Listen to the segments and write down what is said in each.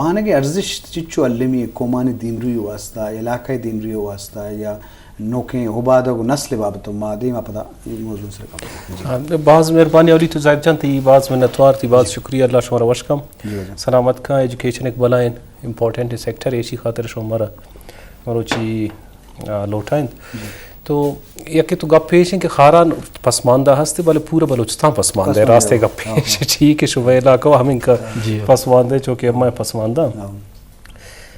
وانگ ءِ ارزشت چچو المی ءِ قومانی دیمروی ءِ واستہ، علاقہ ءِ دیمروی ءِ واستہ یا نوکیں اوبادگ ءُ نسل ءِ بابت ءَ ما دیما پدا اے موضوع سر کپیں۔ جی۔ ہاں، باز مہربانی اولی تو زاہد جان، تئی باز منتوار، تئی باز جی۔ شکریہ، اللہ شمارا وش کن۔ جی واجہ۔ سلامت کن، ایجوکیشن ایک بلائیں امپورٹنٹ سیکٹر، ایشی خاطر شما مارا مروچی، آ، لوٹائینت۔ جی۔ تو یکے تو گپ ایش انت کہ خاران پسماندہ ہست، بلے پورا بلوچستان پسماندہ ہے۔ پسماندہ راست ہے۔ گپ ہاں، ایش ہاں۔ ٹھیک ہے، شمئے علاقہ ہمینکا جی۔ پسماندہ ہے، چونکہ ہمے پسماندہ۔ ہاں۔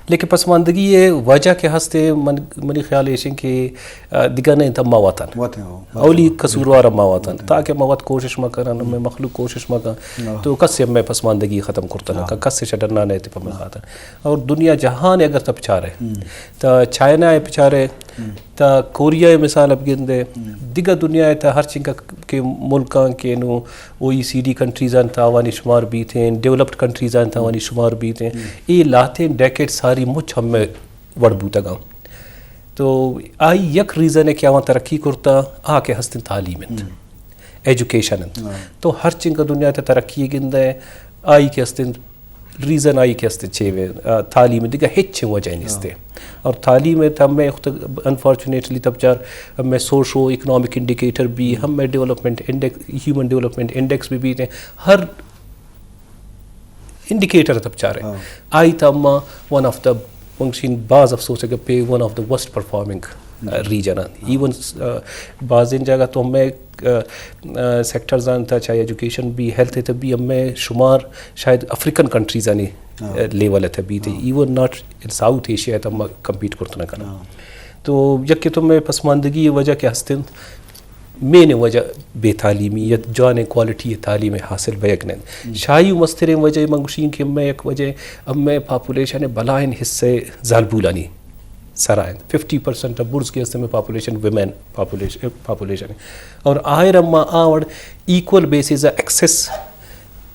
لیکن پسماندگی ءِ وجہ کہ ہست، من، منی خیال ایش انت کہ، آ، دگہ نہ انت، ما وطن۔ وطن، ہو۔ اولی قصوروار ما وطن۔ وطن۔ تاکہ ما وت کوشش ما کنن، ہمے مخلوق کوشش ما کن، ہاں۔ تو کس ہمے پسماندگی ختم کرتا نہ ہاں۔ کن، کس شڈر نہ نہ پہ ہاں۔ خاطر۔ اور دنیا جہان اگر تب چارے، ہم۔ تا چائنا ءَ بچارے، ہم۔ تا کوریا ءِ مثال اب گندے، ہم۔ دگہ دنیا ءِ تا ہر چنکا کہ ملکاں کہ نو او ای سی ڈی کنٹریز انت، آوانی شمار بیت ہیں، ڈیولپڈ کنٹریز انت، آوانی شمار بیت ہیں۔ ہم۔ اے لاتیں ڈیکیڈ ساری مچ ہمے وڑ بوتگاں۔ تو آئی یک ریزن ہے کہ آوان ترقی کرتا، آ کہ ہستیں تعلیم انت، ہم۔ ایجوکیشن انت۔ ہاں۔ تو ہر چنکا دنیا ءِ تا ترقی گندے، آئی کہ ہستیں ریزن آئی کہ است چے وے، آ، تعلیم، دگہ ہچ وجہ نیست۔ ہاں۔ اور تعلیم ءِ تہ ہمے وخت انفارچونیٹلی تب چار ہمے سوشو اکنامک انڈیکیٹر بھی، ہم۔ ہمے development index, human development index بھی بیت ہیں، ہر انڈیکیٹر تب چارے۔ ہاں۔ آئی تہ ہما ون آف دا، منگشین باز افسوس ہے کہ پہ one of the worst performing, آ، ہم۔ ریجن انت۔ ہاں۔ ایون، آ، بازیں جاگہ تو ہمے آ، آ، سیکٹرز آں تہ چاہے ایجوکیشن بھی، ہیلتھ ءِ تہ بھی، ہمے شمار شاید افریقن کنٹریز آنی، ہاں۔ آ، لیول ءِ تہ بیت۔ ہاں۔ Even not in South Asia ءِ تہ ہم کمپیٹ کرت نہ کناں۔ ہاں۔ تو یکے تو ہمے پسماندگی ءِ وجہ کہ ہست انت، مین وجہ بے تعلیمی یا جوانیں کوالٹی ءِ تعلیم ءِ حاصل بیگ نہ انت۔ ہم۔ شاہی ءُ مستریں وجہ من گوشیں کہ ہمے یک وجہ ہمے پاپولیشن ءِ بلائیں حصے زالبولانی سرا انت۔ ففٹی پرسنٹ ءَ برز کہ است ہمے پاپولیشن، ویمن پاپولیش-، پاپولیشن انت۔ اور آئرا ما آ وڑ ایکول بیسز ءَ ایکسس،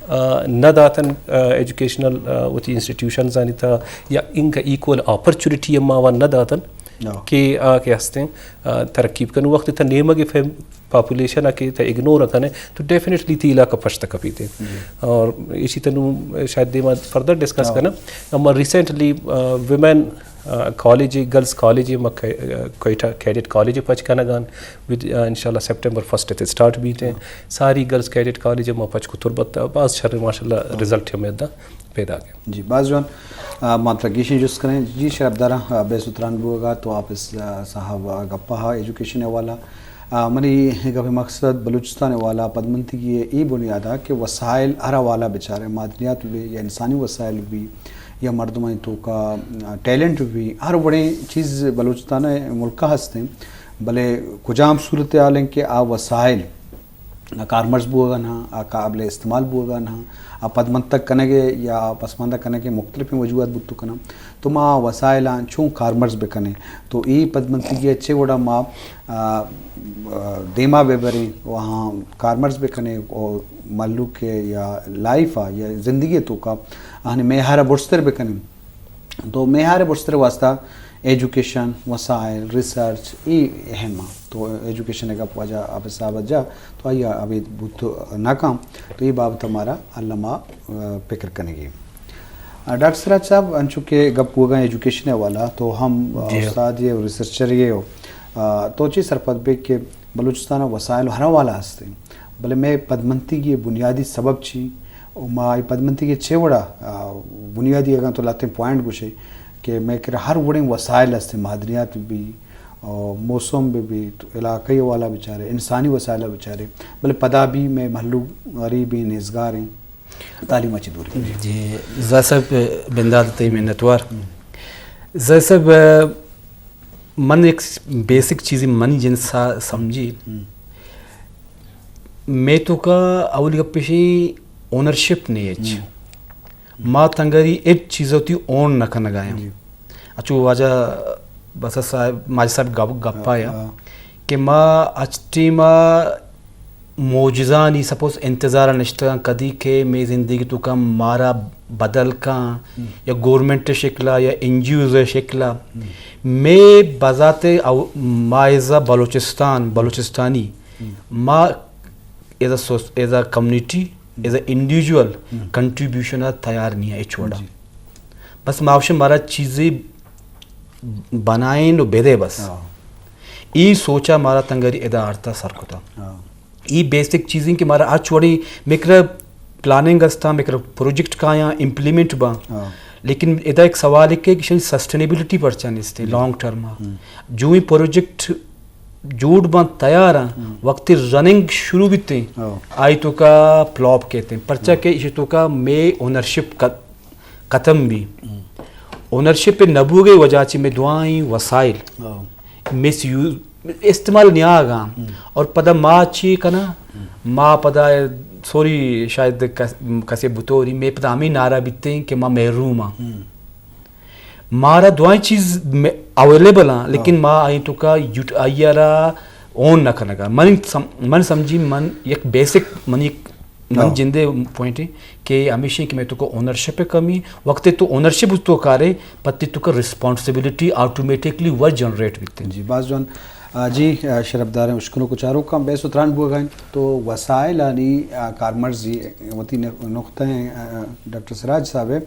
آ، نہ داتن، آ، ایجوکیشنل، آ، وتی انسٹیٹیوشنز آنی تہا یا انکا ایکول اپرچونیٹی ہم آوان نہ داتن ہاں۔ کہ آ کہ ہستیں، آ، ترقی بکن۔ وقت تہ نیمگ فیم-، پاپولیشن ءَ کہ تہ اگنور کنئے تو ڈیفینیٹلی تئی علاقہ پشت کپیت۔ جی۔ اور ایشی تہ نوں شاید دیما فردر ڈسکس ہاں۔ کناں۔ اما ریسنٹلی، آ، ویمن، آ، کالج، گرلز کالج، ما کہ-، آ، کوئٹہ کیڈٹ کالج پچ کنگان، ود-، آ، انشاءاللہ سپٹمبر فرسٹ ءَ اسٹارٹ بیت ہیں۔ ہاں۔ ساری گرلز کیڈٹ کالج ما پچ کو تربت، باز شر ماشاءاللہ ہاں۔ رزلٹ ہمیں دا پیدا گئے۔ جی، باز جوان۔ آ، ما ترا گیشیں جست کنیں۔ جی، شرپداراں، آ، بے ستران بوگا تو آپ اس، آ، صاحب، آ، گپا ہا ایجوکیشن حوالہ۔ آ، منی اے گپ ءِ مقصد بلوچستان ءِ حوالہ پدمنتگی ءِ اے بنیاد ءَ کہ وسائل ہر حوالہ بچارے، معدنیات بہ بی یا انسانی وسائل بہ بی یا مردمانی توکا، آ، ٹیلنٹ بہ بی، ہر وڑیں چیز بلوچستان ءِ ملک ءَ ہستیں، بلے کجام صورتحال ہیں کہ آ وسائل کارمرز بوگا نہ، آ قابل استعمال بوگا نہ، آ پدمنتگ کنگ ءِ یا پسماندہ کنگ ءِ مختلفیں وجوہات بوت کناں۔ تو ما وسائلاں چون کارمرز بکنیں؟ تو اے پدمنتگی ءَ چے وڑا ما، آ، آ، دیما بہ بریں و آہاں کارمرز بکنیں و مہلوک ءِ یا لائف ءَ یا زندگی ءِ توکا آہانی معیار ءَ برزتر بکنیں۔ تو معیار ءِ برزتر ءِ واستہ ایجوکیشن، وسائل، ریسرچ، اے اہم آں۔ تو ایجوکیشن ءِ گپ واجہ عابد صاحب ءَ جا، تو آئی ءَ ابید بوت نہ کن، تو اے بابت ءَ مارا الما، آ، پکر کنگی۔ آ، ڈاکٹر سراج صاحب، انچو کہ گپ بوگا ایجوکیشن ءِ حوالہ، تو ہم، آ، جی۔ استاد یے و ریسرچر یے ہو، آ، تو چی سرپد بے کہ بلوچستان ءَ وسائل ہر حوالہ ہستیں، بلے مئے پدمنتگی ءِ بنیادی سبب چی؟ و ما اے پدمنتگی ءَ چے وڑا، آ، بنیادی اگاں تو لہتیں پوائنٹ گوشے کہ مئے کرا ہر وڑیں وسائل ہستیں، معدنیات بہ بی، آ، موسم بہ بی، تو علاقائی حوالہ بچارے، انسانی وسائل بچارے، بلے پدا بھی مئے مہلوک غریب ہیں، نیزگار ہیں، تعلیم ءَ چہ دور ہیں۔ جی، زاہد صاحب، بندات تئی منتوار۔ ہم۔ زاہد صاحب، من ایک بیسک چیزے منی جنسا سمجھی۔ ہم۔ مئے توکا اولی گپ ایشی اونرشپ نہیں اچ۔ ہم۔ ما تنگری ہچ چیز وتی اون نہ کنگا ایں۔ جی۔ اچو واجہ بس صاحب، ماجد صاحب گپ، گپا یا ہاں۔ کہ ما اچ ٹیما معجزانی سپوز انتظار نشتگاں کدی کہ مئے زندگی توکا مارا بدل کن ہم۔ یا گورنمنٹ شکلا یا این جی اوز شکلا ہم۔ مئے بذات او-، ما ایز اے بلوچستان، بلوچستانی، ہم۔ ما as a sauce-, as a community, ہم۔ ایز اے انڈیویجول ہم۔ کنٹریبیوشن ءَ تیار نہیں ہے ہچ وڑا۔ جی۔ بس ما گوشیں مارا چیزے بنائیں و بدے بس۔ ہاں۔ ای سوچا مارا تنگری ادا آرتا سر کتا۔ ہاں۔ ای بیسک چیزیں کہ مارا ہر چوڑی مکر پلاننگ استا، مکر پروجیکٹ کایاں امپلیمنٹ باں۔ ہاں۔ لیکن ادا ایک سوال ہے کہ سسٹینیبلٹی پرچا نیستے، ہم۔ Long term. ہم۔ جو ہی پروجیکٹ جوڑ باں تیار ہیں، ہم۔ وقت رننگ شروع بیتے ہیں، ہاں۔ آئی تو کا فلاپ کہتے ہیں۔ پرچا ہم۔ کہ اسی تو کا میں اونرشپ ختم بی۔ ہم۔ اونرشپ نہ بوگے وجہ چی میں دعائیں وسائل، ہاں۔ مس یوز، استعمال نیاگا۔ ہم۔ اور پدا ما چی کنا؟ ہم۔ ما پدا، سوری، شاید کس-، کسے بطوری میں پدا ہمیں نعرہ بیتے ہیں کہ ما محروم ہاں۔ ہم۔ مارا دوائیں چیز میں اویلیبل ہاں، لیکن ہاں۔ ما آئی تو کا یوٹ-، آئی را اون نہ کنگا۔ من سم-، من سمجھی من یک بیسک، من یک من ہاں۔ جندے پوائنٹ ہے کہ ہمیشہ کہ میں تو کو اونرشپ کمی، وقت تو اونرشپ تو کارے، پتی تو کا ریسپانسبلٹی آٹومیٹکلی وہ جنریٹ بیتے۔ جی، باز جوان۔ آ، جی، آ، شرفداریں اشکنوک و چاروکاں، بحث و تران بوگا انت تو وسائلانی، آ، کارمرزی وتی ن-، نقطہ ہیں، آ، ڈاکٹر سراج صاحب ہے۔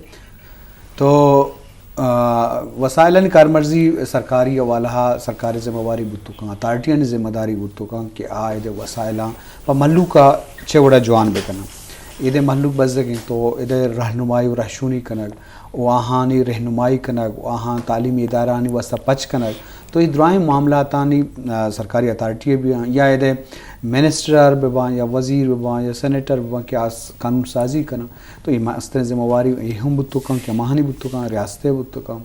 تو، آ، وسائلانی کارمرزی سرکاری حوالہ، سرکاری ذمہ واری بوتو کن، اتھارٹیانی ذمہ داری بوتو کن کہ آ ایدے وسائلاں پہ مہلوکا چہ وڑا جوان بکنن۔ ایدے مہلوک بزگیں تو ایدے رہنمائی و رہشونی کنگ و آہانی رہنمائی کنگ و آہاں تعلیمی ادارہانی واسطہ پچ کنگ، تو اے درائیں معاملاتانی، آ، سرکاری اتھارٹی بیاں یا ایدے منسٹر بباں یا وزیر بباں یا سینیٹر بباں کہ آ س-، قانون سازی کنن۔ تو اے مستریں ذمہ واری اے ہم بوتو کن کہ ہماہانی بوتو کن، ریاست ء بوتو کن۔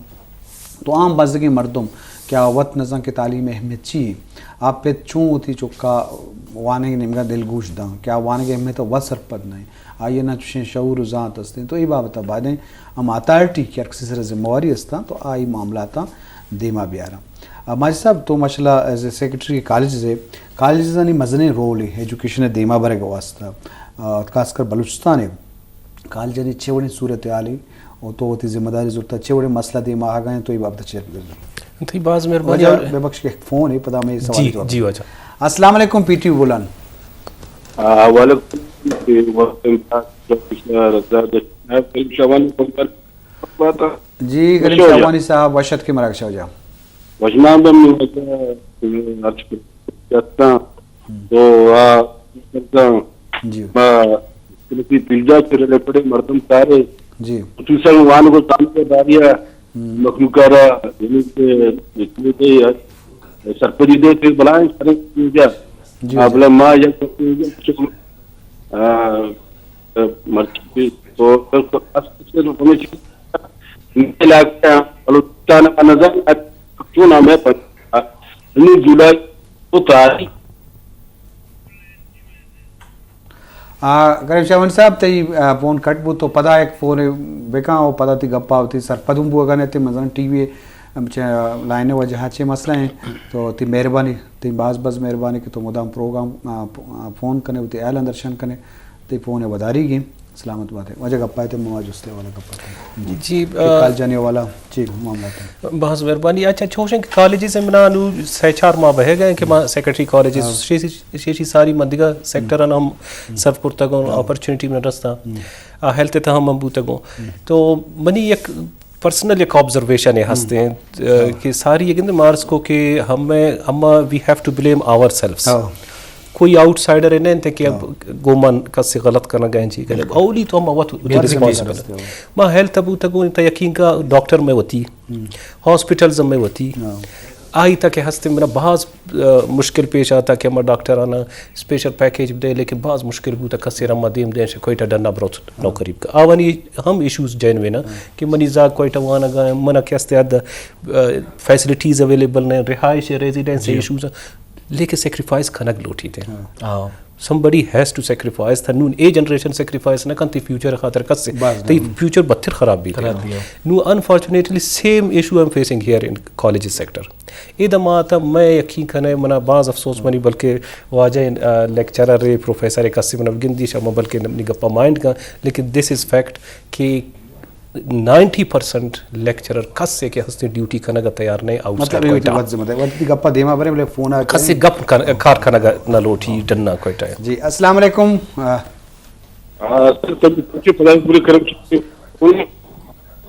تو عام بزگیں مردم کہ آ وت نزان کہ تعلیم اہمیت چی انت، آ پت چون وتی چکا وانگ ء نیمگا دلگوش داں کہ آ وانگ ء اہمیت ء وت سرپد نہ انت، آئی ء نہ چشیں شعور و زانت است انت۔ تو اے بابت ء بائدیں ہم اتھارٹی کہ ہر کسی سر ذمہ واری استاں تو آئی معاملاتاں دیما بیاراں۔ آ، ماجد صاحب، تو ماشاءاللہ ایز اے سیکرٹری کالجز ء، کالجزانی مزنیں رول ہے ایجوکیشن ء دیما برگ ء واسطہ۔ آ، خاص کر بلوچستان ء کالجانی چے وڑیں صورتحال انت و تو وتی ذمہ داری زرتہ، چے وڑیں مسئلہ دیما آگا انت، تو اے بابت چیر بزن۔ تئی باز مہربانی۔ واجہ ببخش کہ یک فون ہے، پدا ہمیں سوال جی، جواب۔ جی واجہ۔ السلام علیکم، پی ٹی وی بولان۔ آ، وعلیکم السلام، وعلیکم السلام، رضا دشنا، کریم شاہ وانی کمبر۔ جی، کریم شاہ وانی صاحب، وشت کے مراگ شاہ جا۔ وشمان بم نی واجہ، ہر چکر جاتاں۔ ہم۔ تو آ کرداں۔ جی۔ ما کلسی پیلدا چہ ریلیٹڈ مردم کارے۔ جی۔ خصوصاً وانگ و زانگ ء باریا ہم۔ مخلوق ء را یعنی کہ اتنے دے سرپدی دے پھر بلائیں سارے جا۔ جی، آ، جی۔ بلے ما یک آ، مرچی تو ہمیشہ علاقہ بلوچستان کا نظر چون ہمیں پنجاب جولائی تو تاریخ۔ آ، کریم شاہ وانی صاحب، تئی، آ، فون کٹ بوت تو پدا یک فون بکاں و پدا تئی گپا وتی سرپد ہم بوگا نہ تے، مزن ٹی وی چہ لائن وجہ چے مسئلہ ہیں، تو تئی مہربانی، تئی باز باز مہربانی کہ تو مدام پروگرام، آ، پ-، آ، فون کنے وتی اہلاں درشان کنے، تئی فون وداری گیں، سلامت باتے۔ واجہ گپا تے ما جستے والا گپا تے۔ جی، کہ آ، کالجانی والا۔ چی معاملہ تھا؟ بہت مہربانی۔ اچھا، چوشیں کہ کالجز منا نو سہ چار ماہ بہ گئے کہ ما سیکرٹری کالجز، ہاں۔ شیشی، شیشی ساری من دیگا سیکٹر ہم ہم۔ سرف کرتگ ہوں، ہاں۔ اپرچونٹی من رستا۔ ہم۔ آ، ہیلتھ تھا ہم، ہم بوتگ ہوں۔ ہم۔ تو منی یک پرسنل یک آبزرویشن ہے ہم۔ ہستے ہیں، آ، ہاں۔ کہ ساری یہ گندے مارس کو کہ ہم، ہم، we have to blame ourselves۔ ہاں۔ کوئی آؤٹ سائیڈر نہ انت کہ اب ہاں۔ گومن کس سے غلط کرنا گئے چی کرے۔ بالکل۔ اولی تو ہم وت غیر ذمہ دار ریسپانسبل۔ ہستے ہو۔ ما ہیلتھ بوتگوں تا یقین کا ڈاکٹر میں وتی، ہم۔ ہاسپٹلز میں وتی۔ ہاں۔ آئی تا کہ ہستے میرا باز، آ، مشکل پیش آتا کہ ہم ڈاکٹر آنا اسپیشل پیکیج دے، لیکن باز مشکل بوتا کسے را ما دیم دین سے کوئٹہ ڈنا بروت ہاں۔ نوکری کا۔ آوانی ہم ایشوز جینوین ہیں ہاں۔ کہ منی زاگ کوئٹہ وانگا ہیں، منا کہ ہستے حد، آ، فیسلٹیز اویلیبل نہیں، رہائش ریزیڈنس جی۔ ایشوز ہیں۔ لیکن سیکریفائس کنگ لوٹی تے۔ ہاں۔ ہاں۔ Somebody has to sacrifice تھا۔ نون اے جنریشن سیکریفائس نہ کنت، تئی فیوچر خاطر کس سے۔ بس تئی نہ۔ فیوچر بتر خراب بیت۔ خراب بیت۔ No unfortunately same issue I am facing here in colleges sector. اے دما تا میں یقین کنے منا باز افسوس منی، بلکہ واجہ، آ، لیکچرر اے، پروفیسر اے، کس سے منا گندی شما بلکہ نی گپا مائنڈ کا، لیکن دس از فیکٹ کہ نائنٹی پرسنٹ لیکچرر کس سے کہ ہستے ڈیوٹی کنگ ء تیار نہیں، آؤٹ مطلب سائیڈ اے وتی کوئٹہ۔ وت ذمہ دار، وتی گپا دیما برے بلے فون آ کس سے گپ کن-، کار کنگ ء نہ لوٹی ڈنا کوئٹہ۔ جی، السلام علیکم۔ آ، آ، سر، تم کچھ فلاح پورے کرم سے۔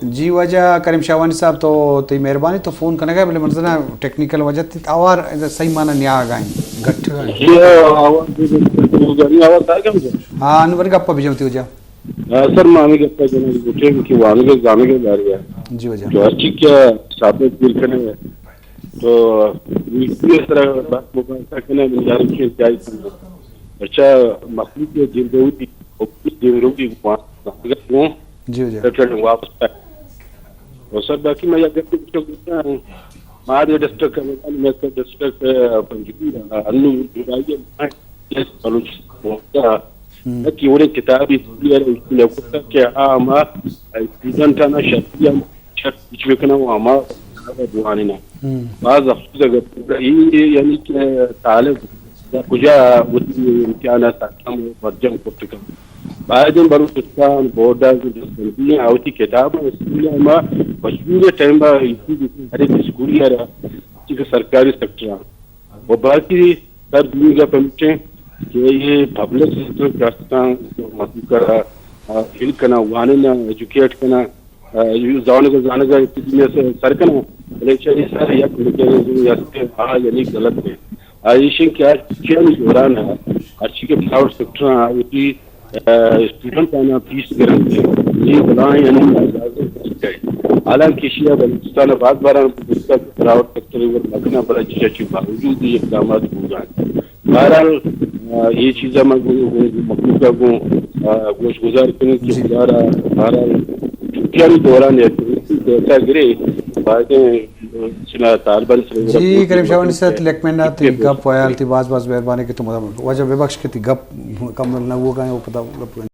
جی واجہ کریم شاہوانی صاحب، تو تئی مہربانی، تو فون کنگ ءَ، بلے من زاناں ٹیکنیکل وجہ تھی آوار صحیح معنی نیاگ ءَ ایں، گٹ۔ جی ہاں، آواز بھی بالکل، یعنی آواز آ گیا مجھے؟ ہاں، انور گپا بجم تھی واجہ۔ ہاں سر، ما ہمیں گپا جنگ لوٹیں کہ وانگ زانگ بارے۔ جی واجہ۔ تو ہرچی کہ صاحب نے دیر کنے تو اس طرح بات مباحثہ کنے، من یار کہ جائز۔ اچھا، مخلوق کے دین دوی، دیمروی وانگ گوں۔ جی واجہ۔ تو واپس آئے۔ اور سر، باقی میں اگر کچھ گفتہ ہوں، مارے ڈسٹرکٹ کا، میں سر ڈسٹرکٹ، آ، پنجگور، آ، انو جوڑائی ہے، میں اس بلوچ موقع ہم۔ کہ وڑیں کتابی اسکول ہے، اسکول ہے، کہ ہاں، ہما اسٹوڈنٹ آنا شرطی ہم شرط کچھ بکنا، وہ ہما بوانی نا۔ ہم۔ باز افسوس اگر یہ، یعنی کہ طالب کجا وتی امتحان ءَ سرجم ءُ برجم کرت کنت۔ باید انت بلوچستان بورڈ ءَ دستبندی ءَ وتی کتاب ءُ اسکول ءَ ما مجبور ءِ ٹائم ءَ ایشی ہر ایک اسکولی ءَ را چیز سرکاری سیکٹر ءَ۔ ءُ باقی سر دومی گپ ہمیش انت کہ یہ پبلک سیکٹر کہ استاں مخلوق ءَ را، آ، ہیل کناں، وانیناں، ایجوکیٹ کناں، آ، زانگ ءُ زانگ ءَ سر کناں، بلے چہ اے سر یک میکانزم است کہ آ یعنی غلط ہے۔ آ ایش انت کہ آ چیانی دوران ءَ ہرچی کہ پرائیویٹ سیکٹر ءَ وتی، آ، اسٹوڈنٹ آناں فیس گرنت، یہ بلاہیں یعنی ناجائز ہے۔ حالانکہ ایشی ءَ بلوچستان ءَ باز باران گوشتگ کہ پرائیویٹ سیکٹر ءَ ور مکناں، بلے چیزا چی باوجود یہ اقدامات بوگان۔ بہرحال، آ، اے چیز ءَ من گوں، گوں، گوں مخلوق ءَ گوں، آ، گوش گزار کنیں کہ جی۔ خدا را بہرحال چھٹیانی دوران یک پیسہ گرے، بایدیں، آ، چنا طالبان سر جی، کریم شاہ وانی صاحب، لیکمین ءَ تئی گپ ءُ حیال تئی باز باز مہربانی کہ تو مدام واجہ ببخش کہ تئی گپ مکمل نہ بوگ ءَ ایں، او پدا گپ